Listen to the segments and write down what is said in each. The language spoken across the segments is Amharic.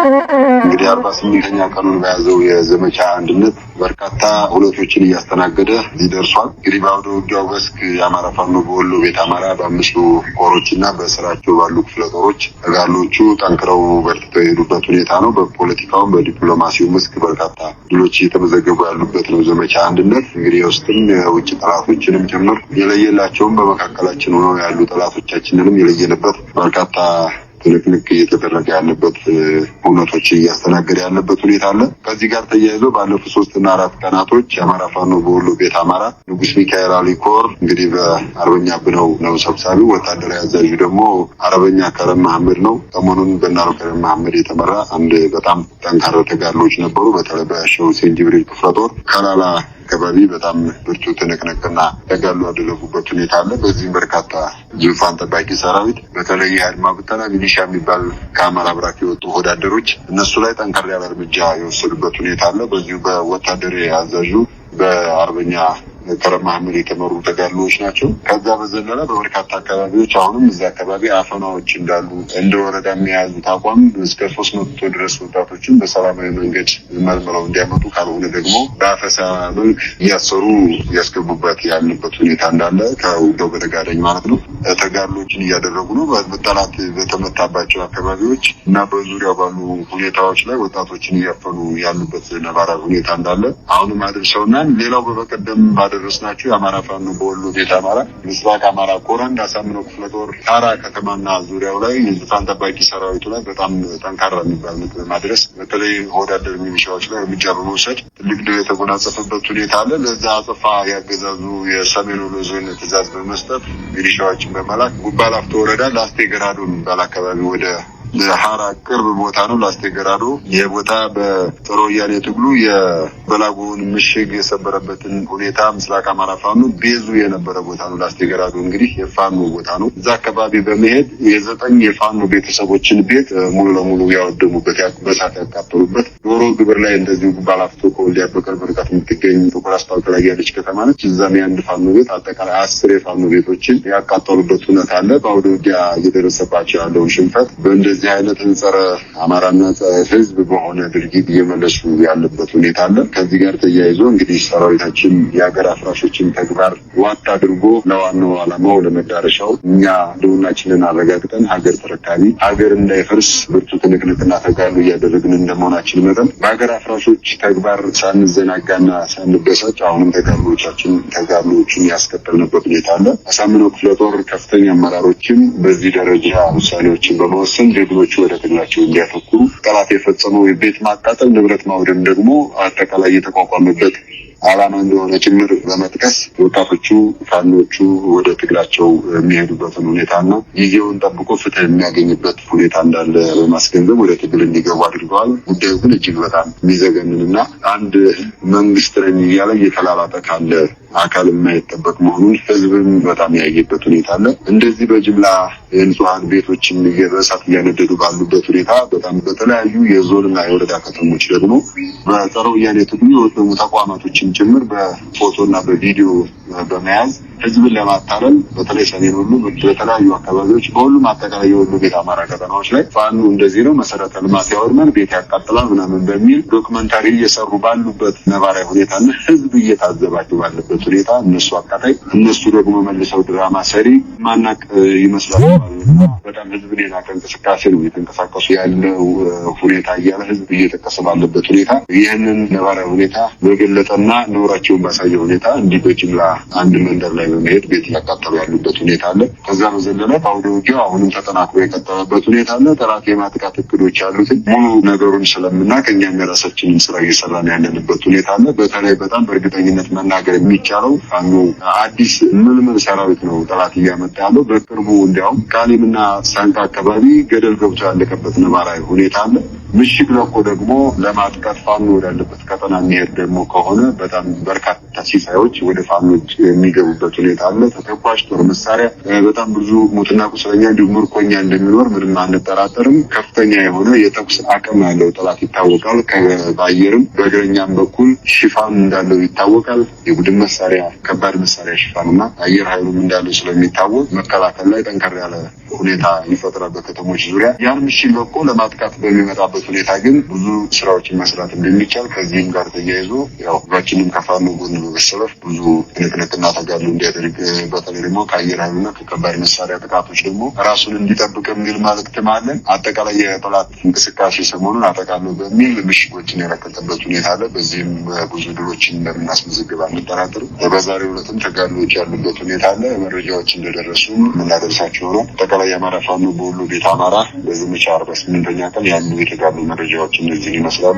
እንግዲህ 48ኛ ቀኑን በያዘው የዘመቻ አንድነት በርካታ ሁነቶችን እያስተናገደ እዚህ ደርሷል። እንግዲህ በአውደ ውጊያው መስክ የአማራ ፋኖ በወሎ ቤት አማራ በአምስቱ ኮሮች እና በስራቸው ባሉ ክፍለ ጦሮች ተጋድሎቹ ጠንክረው በርትተው የሄዱበት ሁኔታ ነው። በፖለቲካውም በዲፕሎማሲው መስክ በርካታ ድሎች እየተመዘገቡ ያሉበት ነው። ዘመቻ አንድነት እንግዲህ የውስጥም የውጭ ጠላቶችንም ጭምር የለየላቸውም በመካከላችን ሆነው ያሉ ጠላቶቻችንንም የለየንበት በርካታ ትንቅንቅ እየተደረገ ያለበት እውነቶች እያስተናገደ ያለበት ሁኔታ አለ። ከዚህ ጋር ተያይዞ ባለፉት 3 እና 4 ቀናቶች የአማራ ፋኖ በወሎ ቤት አማራ ንጉስ ሚካኤል አሊ ኮር እንግዲህ በአርበኛ ብነው ነው ሰብሳቢው፣ ወታደራዊ አዛዡ ደግሞ አርበኛ ከረም መሐመድ ነው። ሰሞኑን በእነ ከረም መሐመድ የተመራ አንድ በጣም ጠንካራ ተጋድሎች ነበሩ። በተለይ በሸህ ሁሴን ጅብሪል ክፍለ ጦር ከላላ አካባቢ በጣም ብርቱ ትንቅንቅና ተጋድሎ ያደረጉበት ሁኔታ አለ። በዚህም በርካታ ዙፋን ጠባቂ ሰራዊት በተለይ የአድማ ብተና ሚሊሻ የሚባል ከአማራ ብራክ የወጡ ወዳደሮች እነሱ ላይ ጠንከር ያለ እርምጃ የወሰዱበት ሁኔታ አለ። በዚሁ በወታደራዊ አዛዡ በአርበኛ ከረም መሐመድ የተመሩ ተጋድሎዎች ናቸው። ከዛ በዘለለ በበርካታ አካባቢዎች አሁንም እዛ አካባቢ አፈናዎች እንዳሉ እንደ ወረዳ የያዙት አቋም እስከ 300 ድረስ ወጣቶችን በሰላማዊ መንገድ መልምለው እንዲያመጡ ካልሆነ ደግሞ በአፈሳ መልክ እያሰሩ እያስገቡበት ያለበት ሁኔታ እንዳለ ከውጊያው በተጋዳኝ ማለት ነው ተጋድሎችን እያደረጉ ነው። ጠላት በተመታባቸው አካባቢዎች እና በዙሪያው ባሉ ሁኔታዎች ላይ ወጣቶችን እያፈኑ ያሉበት ነባራዊ ሁኔታ እንዳለ አሁንም አድርሰውናል። ሌላው በበቀደም ባደረስናቸው የአማራ ፋኖ በወሎ ቤት አማራ ምስራቅ አማራ ኮር አንድ አሳምነው ክፍለ ጦር ታራ ከተማና ዙሪያው ላይ የዙፋን ጠባቂ ሰራዊቱ ላይ በጣም ጠንካራ የሚባል ምት በማድረስ በተለይ ሆዳደር ሚሊሻዎች ላይ እርምጃ በመውሰድ ትልቅ ድል የተጎናጸፈበት ሁኔታ አለ። ለዛ አጸፋ ያገዛዙ የሰሜን ወሎ ዞን ትዕዛዝ በመስጠት ሚሊሻዎችን በመላክ ጉባ ላፍቶ ወረዳ ላስቴ ገራዶ የሚባል አካባቢ ወደ ሀራ ቅርብ ቦታ ነው። ላስቴ ገራዶ ይህ ቦታ በጸረ ወያኔ ትግሉ የበላጎውን ምሽግ የሰበረበትን ሁኔታ ምስራቅ አማራ ፋኖ ቤዙ የነበረ ቦታ ነው። ላስቴ ገራዶ እንግዲህ የፋኖ ቦታ ነው። እዛ አካባቢ በመሄድ የ9 የፋኖ ቤተሰቦችን ቤት ሙሉ ለሙሉ ያወደሙበት፣ በሳት ያቃጠሉበት፣ ዶሮ ግብር ላይ እንደዚሁ ጉባ ላፍቶ ከወልዲያ በቅርብ ርቀት የምትገኝ ጥቁር አስፋልት ላይ ያለች ከተማ ነች። እዛም የአንድ ፋኖ ቤት አጠቃላይ 10 የፋኖ ቤቶችን ያቃጠሉበት ሁነት አለ። በአውደ ውጊያ እየደረሰባቸው ያለውን ሽንፈት በእንደዚህ አይነት ጸረ አማራና ጸረ ሕዝብ በሆነ ድርጊት እየመለሱ ያለበት ሁኔታ አለ። ከዚህ ጋር ተያይዞ እንግዲህ ሰራዊታችን የሀገር አፍራሾችን ተግባር ዋጥ አድርጎ ለዋናው ዓላማው ለመዳረሻው እኛ ህልውናችንን አረጋግጠን ሀገር ተረካቢ ሀገር እንዳይፈርስ ብርቱ ትንቅንቅና ተጋድሎ እያደረግን እንደመሆናችን መጠን በሀገር አፍራሾች ተግባር ሳንዘናጋና ሳንበሳጭ አሁንም ተጋድሎዎችን ያስቀጠልንበት ሁኔታ አለ። አሳምነው ክፍለ ጦር ከፍተኛ አመራሮችም በዚህ ደረጃ ውሳኔዎችን በመወሰን ጀግኖቹ ወደ ትግላቸው እንዲያተኩሩ፣ ጠላት የፈጸመው የቤት ማቃጠል፣ ንብረት ማውደም ደግሞ አጠቃላይ የተቋቋመበት ዓላማ እንደሆነ ጭምር በመጥቀስ ወጣቶቹ ፋኖቹ ወደ ትግላቸው የሚሄዱበትን ሁኔታና ጊዜውን ጠብቆ ፍትህ የሚያገኝበት ሁኔታ እንዳለ በማስገንዘብ ወደ ትግል እንዲገቡ አድርገዋል። ጉዳዩ ግን እጅግ በጣም የሚዘገንንና አንድ መንግስት ነኝ እያለ እየተላላጠ ካለ አካል የማይጠበቅ መሆኑን ህዝብም በጣም ያየበት ሁኔታ አለ። እንደዚህ በጅምላ የንጹሐን ቤቶችን በእሳት እያነደዱ ባሉበት ሁኔታ በጣም በተለያዩ የዞንና የወረዳ ከተሞች ደግሞ በጸረ ወያኔ ትግሉ የወደሙ ተቋማቶችን ጭምር በፎቶና በቪዲዮ በመያዝ ህዝብን ለማታለል በተለይ ሰሜን ወሎ በተለያዩ አካባቢዎች በሁሉም አጠቃላይ የወሎ ቤት አማራ ቀጠናዎች ላይ ፋኖ እንደዚህ ነው፣ መሰረተ ልማት ያወድማል፣ ቤት ያቃጥላል ምናምን በሚል ዶክመንታሪ እየሰሩ ባሉበት ነባራዊ ሁኔታና ህዝብ እየታዘባቸው ባለበት ሁኔታ እነሱ አቃጣይ እነሱ ደግሞ መልሰው ድራማ ሰሪ ማናቅ ይመስላል። በጣም ህዝብን የናቀ እንቅስቃሴ ነው እየተንቀሳቀሱ ያለው ሁኔታ እያለ ህዝብ እየጠቀሰ ባለበት ሁኔታ ይህንን ነባራዊ ሁኔታ በገለጠና ኖራቸውን ባሳየ ሁኔታ እንዲህ በጅምላ አንድ መንደር ላይ በመሄድ ቤት እያቃጠሉ ያሉበት ሁኔታ አለ። ከዛ በዘለለ በአውደ ውጊያው አሁንም ተጠናክሮ የቀጠለበት ሁኔታ አለ። ጠላት የማጥቃት እቅዶች ያሉትን ሙሉ ነገሩን ስለምናውቅ እኛም የራሳችንን ስራ እየሰራን ያለንበት ሁኔታ አለ። በተለይ በጣም በእርግጠኝነት መናገር የሚቻለው ፋኖ አዲስ ምልምል ሰራዊት ነው ጠላት እያመጣ ያለው። በቅርቡ እንዲያውም ቃሊምና ሳንቃ አካባቢ ገደል ገብቶ ያለቀበት ነባራዊ ሁኔታ አለ። ምሽግ ለቆ ደግሞ ለማጥቃት ፋኖ ወዳለበት ቀጠና የሚሄድ ደግሞ ከሆነ በጣም በርካታ ሲሳዮች ወደ ፋኖች የሚገቡበት ሁኔታ አለ። ተተኳሽ ጦር መሳሪያ፣ በጣም ብዙ ሙትና ቁስለኛ እንዲሁም ምርኮኛ እንደሚኖር ምንም አንጠራጠርም። ከፍተኛ የሆነ የተኩስ አቅም ያለው ጠላት ይታወቃል። በአየርም በእግረኛም በኩል ሽፋን እንዳለው ይታወቃል። የቡድን መሳሪያ፣ ከባድ መሳሪያ ሽፋን እና አየር ኃይሉም እንዳለው ስለሚታወቅ መከላከል ላይ ጠንከር ያለ ሁኔታ ይፈጥራል በከተሞች ዙሪያ። ያን ምሽግ ለቆ ለማጥቃት በሚመጣበት ሁኔታ ግን ብዙ ስራዎችን መስራት እንደሚቻል፣ ከዚህም ጋር ተያይዞ ያው ህዝባችንም ከፋኖ ጎን በመሰለፍ ብዙ ትንቅንቅና ተጋድሎ እንዲያደርግ፣ በተለይ ደግሞ ከአየር ኃይሉና ከከባድ መሳሪያ ጥቃቶች ደግሞ ራሱን እንዲጠብቅ የሚል መልእክትም አለን። አጠቃላይ የጠላት እንቅስቃሴ ሰሞኑን አጠቃለሁ በሚል ምሽጎችን የረቀቀበት ሁኔታ አለ። በዚህም ብዙ ድሎችን እንደምናስመዘግብ አንጠራጥርም። በዛሬው ዕለትም ተጋድሎች ያሉበት ሁኔታ አለ። መረጃዎች እንደደረሱ የምናደርሳቸው ነው። አጠቃላይ የአማራ ፋኖ በወሎ ቤት አማራ በዘመቻ 48ኛ ቀን ያሉ የተጋድሎ መረጃዎች እነዚህን ይመስላሉ።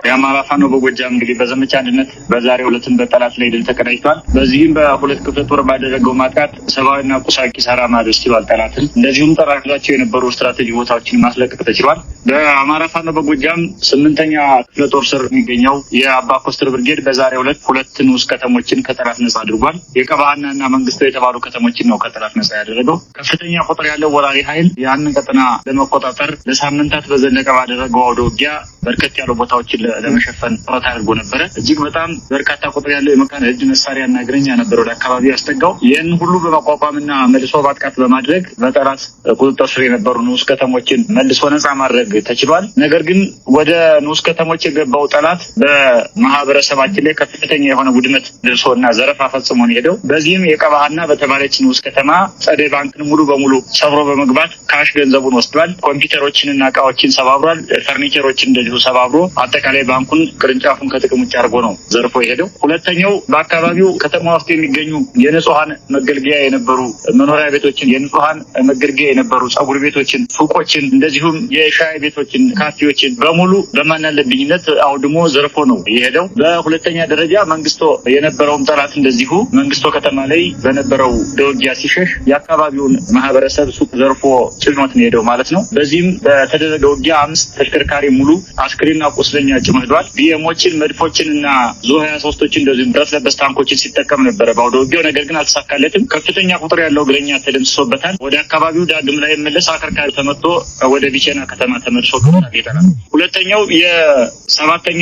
የአማራ ፋኖ በጎጃም እንግዲህ በዘመቻ አንድነት በዛሬው ዕለትም በጠላት ላይ ድል ተቀዳጅቷል። በዚህም በሁለት ክፍለ ጦር ባደረገው ማጥቃት ሰብአዊና ቁሳዊ ኪሳራ ማድረስ ችሏል ጠላትን። እንደዚሁም ጠላት ይዟቸው የነበሩ ስትራቴጂ ቦታዎችን ማስለቀቅ ተችሏል። በአማራ ፋኖ በጎጃም 8ኛ ክፍለ ጦር ስር የሚገኘው የአባ ኮስትር ብርጌድ በዛሬው ዕለት ሁለት ንዑስ ከተሞችን ከጠላት ነጻ አድርጓል። የቀባሃና እና መንግስቱ የተባሉ ከተሞችን ነው ከጠላት ነጻ ያደረገው። ከፍተኛ ቁጥር ያለው ወራሪ ኃይል ያንን ቀጠና ለመቆጣጠር ለሳምንታት በዘለቀ ባደረገው አውደ ውጊያ በርከት ያሉ ቦታዎችን ለመሸፈን ጥረት አድርጎ ነበረ። እጅግ በጣም በርካታ ቁጥር ያለው የመካነ እጅ መሳሪያና እግረኛ ነበር ወደ አካባቢው ያስጠጋው። ይህን ሁሉ በመቋቋምና መልሶ ማጥቃት በማድረግ በጠላት ቁጥጥር ስር የነበሩ ንዑስ ከተሞችን መልሶ ነጻ ማድረግ ተችሏል። ነገር ግን ወደ ንዑስ ከተሞች የገባው ጠላት በማህበረሰባችን ላይ ከፍተኛ የሆነ ውድመት ደርሶና ዘረፋ ፈጽሞ ነው የሄደው። በዚህም የቀባሃና በተባለች ንዑስ ከተማ ጸደይ ባንክን ሙሉ በሙሉ ሰብሮ በመግባት cash ገንዘቡን ወስዷል። ኮምፒውተሮችንና እቃዎችን ሰባብሯል። ፈርኒቸሮችን እንደዚሁ ሰባብሮ አጠቃላይ ባንኩን ቅርንጫፉን ከጥቅም ውጭ አድርጎ ነው ዘርፎ የሄደው። ሁለተኛው በአካባቢው ከተማ ውስጥ የሚገኙ የንጹሐን መገልገያ የነበሩ መኖሪያ ቤቶችን፣ የንጹሐን መገልገያ የነበሩ ጸጉር ቤቶችን፣ ሱቆችን፣ እንደዚሁም የሻይ ቤቶችን፣ ካፌዎችን በሙሉ በማናለብኝነት አውድሞ ዘርፎ ነው የሄደው። በሁለተኛ ደረጃ መንግስቶ የነበረውም ጠላት እንደዚሁ መንግስቶ ከተማ ላይ በነበረው ደውጊያ ሲሸሽ የአካባቢውን ማህበረሰብ ሱቅ ዘርፎ ጭኖት ነው የሄደው ማለት ነው። በዚህም በተደረገ ውጊያ 5 ተሽከርካሪ ሙሉ አስክሬንና ቁስለኛ ጭኖ ሄዷል። ቢኤሞችን፣ መድፎችን እና ዙ 23ቶችን እንደዚሁም ብረት ለበስ ታንኮችን ሲጠቀም ነበረ በአውደ ውጊያው። ነገር ግን አልተሳካለትም። ከፍተኛ ቁጥር ያለው እግረኛ ተደምስሶበታል። ወደ አካባቢው ዳግም ላይ መለስ አከርካሪ ተመቶ ወደ ቢቸና ከተማ ተመልሶ ገብቷል። ሁለተኛው የ7ኛ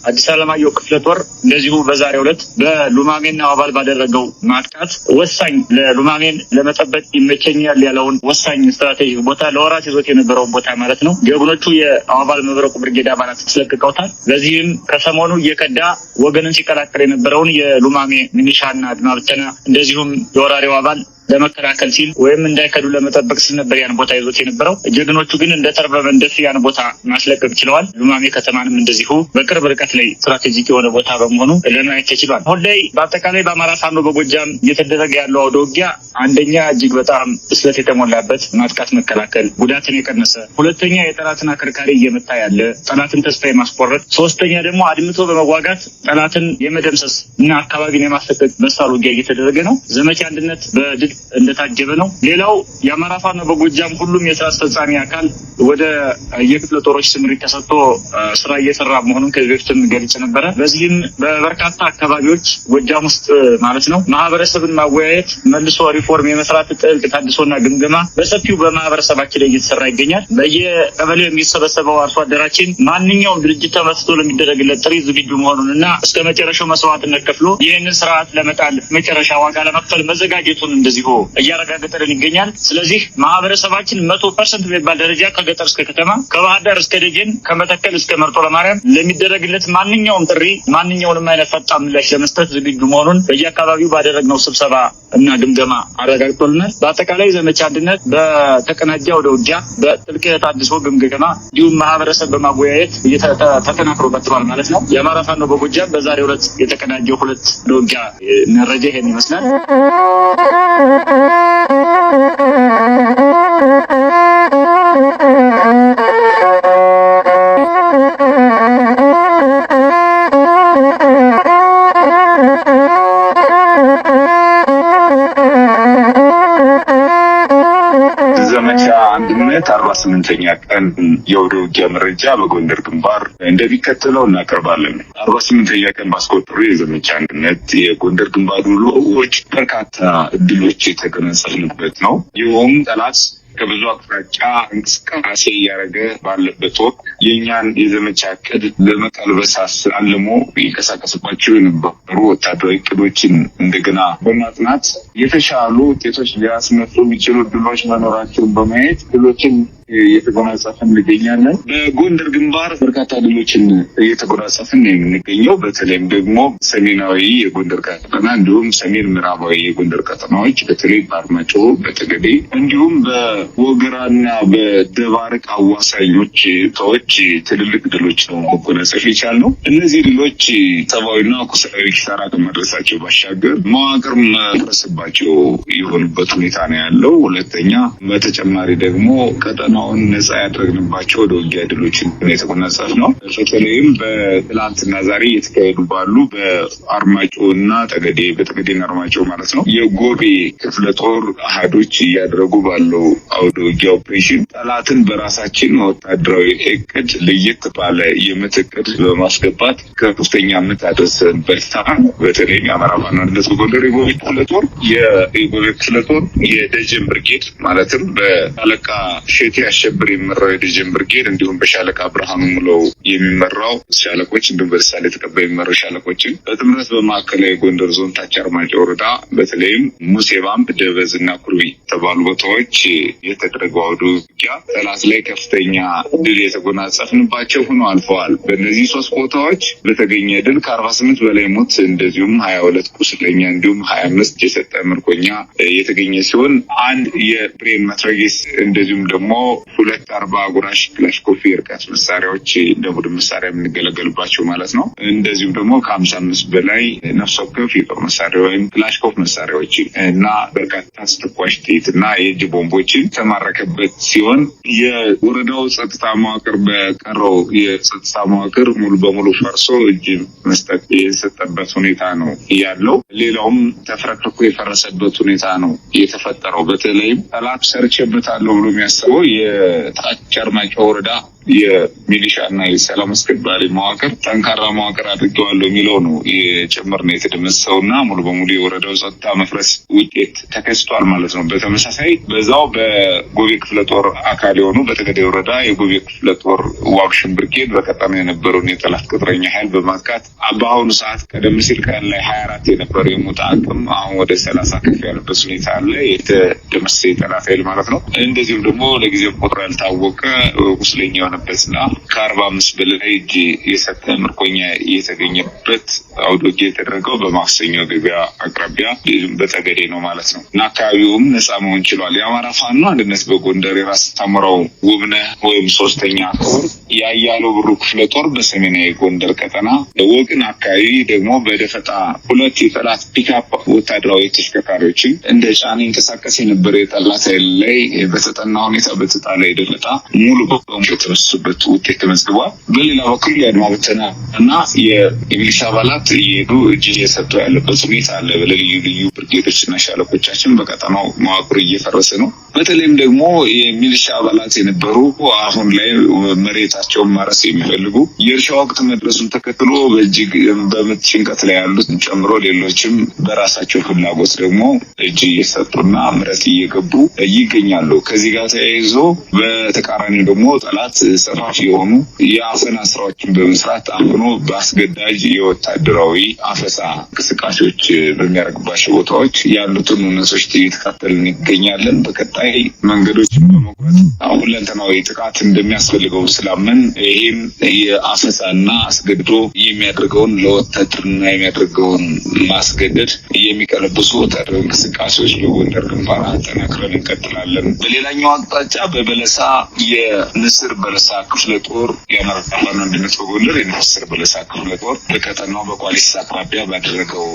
አዲስ አለማየሁ ክፍለ ጦር እንደዚሁ በዛሬው ዕለት በሉማሜና አባል ባደረገው ማጥቃት ወሳኝ ለሉማሜን ለመጠበቅ ይመቸኛል ያለውን ወሳኝ strategic ቦታ ለወራት ይዞት የነበረውን ቦታ ማለት ነው ጀግኖቹ የአባል መብረቁ ብርጌድ አባላት አስለቅቀውታል። በዚህም ከሰሞኑ እየከዳ ወገንን ሲቀላቀል የነበረውን የሉማሜ ሚኒሻና አድማ ብተና እንደዚሁም የወራሪው አባል ለመከላከል ሲል ወይም እንዳይከዱ ለመጠበቅ ሲል ነበር ያን ቦታ ይዞት የነበረው። ጀግኖቹ ግን እንደ ተርበ በመንደፍ ያን ቦታ ማስለቀቅ ችለዋል። ሉማሜ ከተማንም እንደዚሁ በቅርብ ርቀት ላይ strategic የሆነ ቦታ በመሆኑ ለማየት ተችሏል። አሁን ላይ በአጠቃላይ በአማራ ፋኖ በጎጃም እየተደረገ ያለው አውደ ውጊያ አንደኛ እጅግ በጣም ብስለት የተሞላበት ማጥቃት መከላከል፣ ጉዳትን የቀነሰ፣ ሁለተኛ የጠላትን አከርካሪ እየመታ ያለ፣ ጠላትን ተስፋ የማስቆረጥ፣ ሶስተኛ ደግሞ አድምቶ በመዋጋት ጠላትን የመደምሰስ እና አካባቢን የማስለቀቅ በሳል ውጊያ እየተደረገ ነው። ዘመቻ አንድነት በድል እንደታጀበ ነው። ሌላው የአማራ ፋኖ በጎጃም ሁሉም የስራ አስፈጻሚ አካል ወደ የክፍለ ጦሮች ስምሪት ተሰጥቶ ስራ እየሰራ መሆኑን ከዚህ በፊትም ገልጽ ነበረ። በዚህም በበርካታ አካባቢዎች ጎጃም ውስጥ ማለት ነው ማህበረሰብን ማወያየት፣ መልሶ ሪፎርም የመስራት ጥልቅ ታድሶና ግምገማ በሰፊው በማህበረሰባችን ላይ እየተሰራ ይገኛል። በየቀበሌው የሚሰበሰበው አርሶ አደራችን ማንኛውም ድርጅት ተመስቶ ለሚደረግለት ጥሪ ዝግጁ መሆኑን እና እስከ መጨረሻው መስዋዕትነት ከፍሎ ይህንን ስርዓት ለመጣል መጨረሻ ዋጋ ለመክፈል መዘጋጀቱን እንደዚሁ እያረጋገጠልን ይገኛል። ስለዚህ ማህበረሰባችን 100% በሚባል ደረጃ ከገጠር እስከ ከተማ፣ ከባህር ዳር እስከ ደጀን፣ ከመተከል እስከ መርጦ ለማርያም ለሚደረግለት ማንኛውም ጥሪ ማንኛውንም አይነት ፈጣን ምላሽ ለመስጠት ዝግጁ መሆኑን በየአካባቢው ባደረግነው ስብሰባ እና ግምገማ አረጋግጦልናል። በአጠቃላይ ዘመቻ አንድነት በተቀናጀ ወደ ውጊያ በጥልቅ ታድሶ ግምገማ እንዲሁም ማህበረሰብ በማወያየት ተጠናክሮ ቀጥሏል ማለት ነው። የአማራ ፋኖ በጎጃም በዛሬው ዕለት የተቀናጀው ሁለት ውጊያ መረጃ ይሄን ይመስላል። የዘመቻ አንድነት 48ኛ ቀን የአውደ ውጊያ መረጃ በጎንደር ግንባር እንደሚከተለው እናቀርባለን። 48ኛ ቀን ባስቆጠሩ የዘመቻ አንድነት የጎንደር ግንባር ውሎዎች በርካታ ድሎች የተጎናጸፍንበት ነው። ይኸውም ጠላት ከብዙ አቅጣጫ እንቅስቃሴ እያደረገ ባለበት ወቅት የእኛን የዘመቻ እቅድ ለመቀልበስ አልሞ ይንቀሳቀስባቸው የነበሩ ወታደራዊ እቅዶችን እንደገና በማጥናት የተሻሉ ውጤቶች ሊያስመጡ የሚችሉ ድሎች መኖራቸውን በማየት ድሎችን እየተጎናጸፍን እንገኛለን። በጎንደር ግንባር በርካታ ድሎችን እየተጎናጸፍን ነው የምንገኘው። በተለይም ደግሞ ሰሜናዊ የጎንደር ቀጠና እንዲሁም ሰሜን ምዕራባዊ የጎንደር ቀጠናዎች በተለይ በአርማጭሆ፣ በጠገዴ እንዲሁም በወገራና በደባርቅ አዋሳኞች ሰዎች ትልልቅ ድሎች ነው መጎናጸፍ የቻልነው። እነዚህ ድሎች ሰብአዊና ቁሳዊ ኪሳራ ከመድረሳቸው ባሻገር መዋቅር መፍረስባቸው የሆኑበት ሁኔታ ነው ያለው። ሁለተኛ በተጨማሪ ደግሞ ቀጠናውን ነጻ ያደረግንባቸው ወደ ውጊያ ድሎችን የተጎናጸፍ ነው። በተለይም በትላንትና ዛሬ እየተካሄዱ ባሉ በአርማጭሆ እና ጠገዴ፣ በጠገዴና አርማጭሆ ማለት ነው፣ የጎቤ ክፍለ ጦር አሃዶች እያደረጉ ባለው አውደ ውጊያ ኦፕሬሽን ጠላትን በራሳችን ወታደራዊ እቅድ ለየት ባለ የምት እቅድ በማስገባት ከፍተኛ ምት አድርሰንበታል። በተለይም የአማራ ፋኖ አንድነት በጎንደር የጎቤ ክፍለ ጦር የደጀን ብርጌድ፣ ማለትም በአለቃ ሼቴ አሸብር የሚመራው የደጀን ብርጌድ፣ እንዲሁም በሻለቃ ብርሃኑ ሙለው የሚመራው ሻለቆች፣ እንዲሁም በደሳሌ ተቀባይ የሚመራው ሻለቆችን በጥምረት በማዕከላዊ ጎንደር ዞን ታች አርማጭሆ ወረዳ በተለይም ሙሴ ባምብ፣ ደበዝ እና ኩርቢ የተባሉ ቦታዎች የተደረገው አውደ ውጊያ ጠላት ላይ ከፍተኛ ድል የተጎናጸፍንባቸው ሆኖ አልፈዋል። በእነዚህ ሶስት ቦታዎች በተገኘ ድል ከ48 በላይ ሞት፣ እንደዚሁም 22 ቁስለኛ፣ እንዲሁም 25 የሰጠ ምርኮኛ የተገኘ ሲሆን አንድ የብሬን መትረጊስ፣ እንደዚሁም ደግሞ ሁለት 40 ጉራሽ ክላሽኮፍ የርቀት መሳሪያዎች፣ እንደ ቡድን መሳሪያ የምንገለገልባቸው ማለት ነው። እንደዚሁም ደግሞ ከ55 በላይ ነፍስ ወከፍ የጦር መሳሪያ ወይም ክላሽኮፍ መሳሪያዎች እና በርካታ አስተኳሽ ጥይት እና የእጅ ቦምቦችን ተማረከበት ሲሆን የወረዳው ጸጥታ መዋቅር በቀረው የጸጥታ መዋቅር ሙሉ በሙሉ ፈርሶ እጅ መስጠት የሰጠበት ሁኔታ ነው ያለው። ሌላውም ተፍረክርኮ የፈረሰበት ሁኔታ ነው የተፈጠረው። በተለይም ጠላት ሰርቼበታለሁ ብሎ የሚያስበው የታች አርማጭሆ ወረዳ የሚሊሻ እና የሰላም አስከባሪ መዋቅር ጠንካራ መዋቅር አድርጌዋለሁ የሚለው ነው የጭምር ነው የተደመሰሰው እና ሙሉ በሙሉ የወረዳው ጸጥታ መፍረስ ውጤት ተከስቷል ማለት ነው። በተመሳሳይ በዛው በጎቤ ክፍለ ጦር አካል የሆኑ በጠገዴ ወረዳ የጎቤ ክፍለ ጦር ዋግሹም ብርጌድ በቀጠናው የነበረውን የጠላት ቅጥረኛ ኃይል በማጥቃት በአሁኑ ሰዓት ቀደም ሲል ቀን ላይ 24 የነበረው የሞት አቅም አሁን ወደ 30 ከፍ ያለበት ሁኔታ አለ። የተደመሰሰ የጠላት ኃይል ማለት ነው። እንደዚሁም ደግሞ ለጊዜው ቁጥሩ ያልታወቀ ቁስለኛ የሆነበትና ከ45 በላይ እጅ የሰጠ ምርኮኛ የተገኘበት አውደ ውጊያ የተደረገው በማክሰኞ ገበያ አቅራቢያ በጠገዴ ነው ማለት ነው፣ እና አካባቢውም ነፃ መሆን ችሏል። የአማራ ፋኖ አንድነት በጎንደር የራስ አሞራው ውብነህ ወይም ሶስተኛ ኮር የአያሌው ብሩ ክፍለ ጦር በሰሜናዊ ጎንደር ቀጠና ወግን አካባቢ ደግሞ በደፈጣ ሁለት የጠላት ፒካፕ ወታደራዊ ተሽከርካሪዎችን እንደ ጫነ ይንቀሳቀስ የነበረ የጠላት ኃይል ላይ በተጠና ሁኔታ በተጣለ የደፈጣ ሙሉ በሙሉ የተመሰሱበት ውጤት ተመዝግቧል። በሌላ በኩል የአድማ ብተና እና የሚሊሻ አባላት እየሄዱ እጅ እየሰጡ ያለበት ሁኔታ አለ። በልዩ ልዩ ብርጌዶች እና ሻለቆቻችን በቀጠናው መዋቅሩ እየፈረሰ ነው። በተለይም ደግሞ የሚሊሻ አባላት የነበሩ አሁን ላይ መሬታቸውን ማረስ የሚፈልጉ፣ የእርሻ ወቅት መድረሱን ተከትሎ በእጅግ በምጥ ጭንቀት ላይ ያሉት ጨምሮ ሌሎችም በራሳቸው ፍላጎት ደግሞ እጅ እየሰጡና ምረት እየገቡ ይገኛሉ። ከዚህ ጋር ተያይዞ በተቃራኒ ደግሞ ጠላት ሰፋፊ የሆኑ የአፈና ስራዎችን በመስራት አፍኖ በአስገዳጅ የወታደራዊ አፈሳ እንቅስቃሴዎች በሚያደርግባቸው ቦታዎች ያሉትን እውነቶች እየተከታተልን እንገኛለን። በቀጣይ መንገዶችን በመቁረጥ ሁለንተናዊ ጥቃት እንደሚያስፈልገው ስላመን ይህም የአፈሳና አስገድዶ የሚያደርገውን ለወታደርና የሚያደርገውን ማስገደድ የሚቀለብሱ ወታደራዊ እንቅስቃሴዎች በጎንደር ግንባር አጠናክረን እንቀጥላለን። በሌላኛው አቅጣጫ በበለሳ የንስር በለሳ ክፍለ ጦር፣ የአማራ ፋኖ አንድነት በጎንደር የንስር በለሳ ክፍለ ጦር በቀጠናው በቋሊስ አቅራቢያ ባደረገው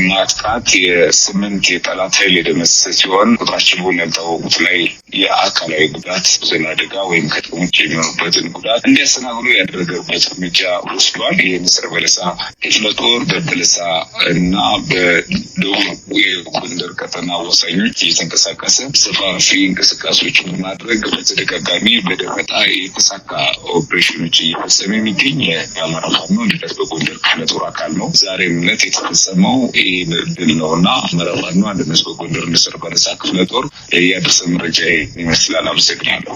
ማጥቃት የስምንት የጠላት ኃይል የደመሰሰ ሲሆን ቁጥራቸው በውል ያልታወቁት ላይ የአካላዊ ጉዳት፣ ቁስል አደጋ ወይም ከጥቅም ውጭ የሚሆኑበትን ጉዳት እንዲያስተናግዱ ያደረገበት እርምጃ ወስዷል። የንስር በለሳ ክፍለ ጦር በበለሳ እና በደቡብ የጎንደር ቀጠና ወሳኞች እየተንቀሳቀሰ ሰፋፊ እንቅስቃሴዎች በማድረግ በተደጋጋሚ በደፈጣ የተሳካ ኦፕሬሽኖች እየፈጸመ የሚገኝ የአማራ ፋኖ አንድነት በጎንደር ክፍለ ጦር አካል ነው። ዛሬም ዕለት የተፈጸመው ይህ ድል ነው እና አማራ ፋኖ አንድነት በጎንደር ንስር በለሳ ክፍለ ጦር ያደረሰ መረጃ ይመስላል። አመሰግናለሁ።